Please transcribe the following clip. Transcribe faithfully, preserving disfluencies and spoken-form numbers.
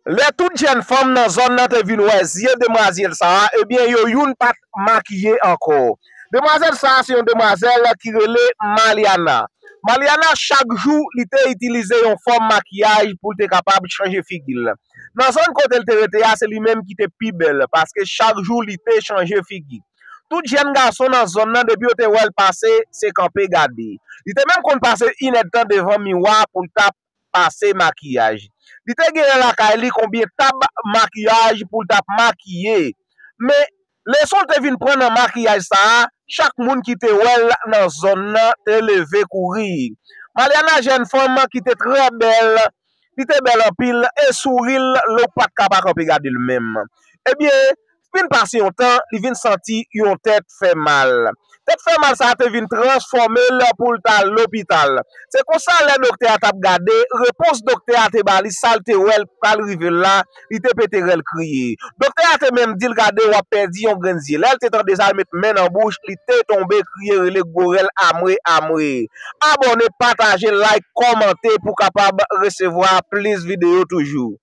Lè tout jèn fanm nan zòn nan te vin wè zye demwazèl sa a, ebyen, yo youn pa t makiye ankò. Demwazèl sa a se yon demwazèl ki rele Maliana. Maliana, chak jou, li te itilize yon fòm makiyaj pou l te kapab chanje figi l. Nan zòn kote l te rete a, se li menm ki te pi bèl, paske chak jou li te chanje figi. Tout jèn gason nan zòn nan, depi yo te wè l pase, se kanpe gade. Li te menm konn pase inèdtan devan miwa pou l t ap pase makiyaj. Li te genyen lakay li konbyen tab makiyaj pou l t ap makiye. Men, leson l te vin pran nan makiyaj sa a, chak moun ki te wè l nan zòn nan te leve kouri. Maliana, jèn fanm ki te trè bèl, li te bèl anpil, e souri l, lè w pa t ka pa kanpe gade l menm. Ebyen, vin pase yon tan, li vin santi yon tèt fè mal. Tèt fè mal sa a te vin transfòme l pou l t al lopital. Se konsa, lè doktè a t ap gade, repons doktè a te ba li, sa l te wè l pral rive l la, li te pete rèl kriye. Doktè a te menm di l, "Gade, w ap pèdi yon grenn zye." Lè l te tande sa, l met men nan bouch, li te tonbe kriye, rele gwo rèl, "Amwe, amwe." Abòne, pataje, like, kòmante pou kapab resevwa plis videyo toujou.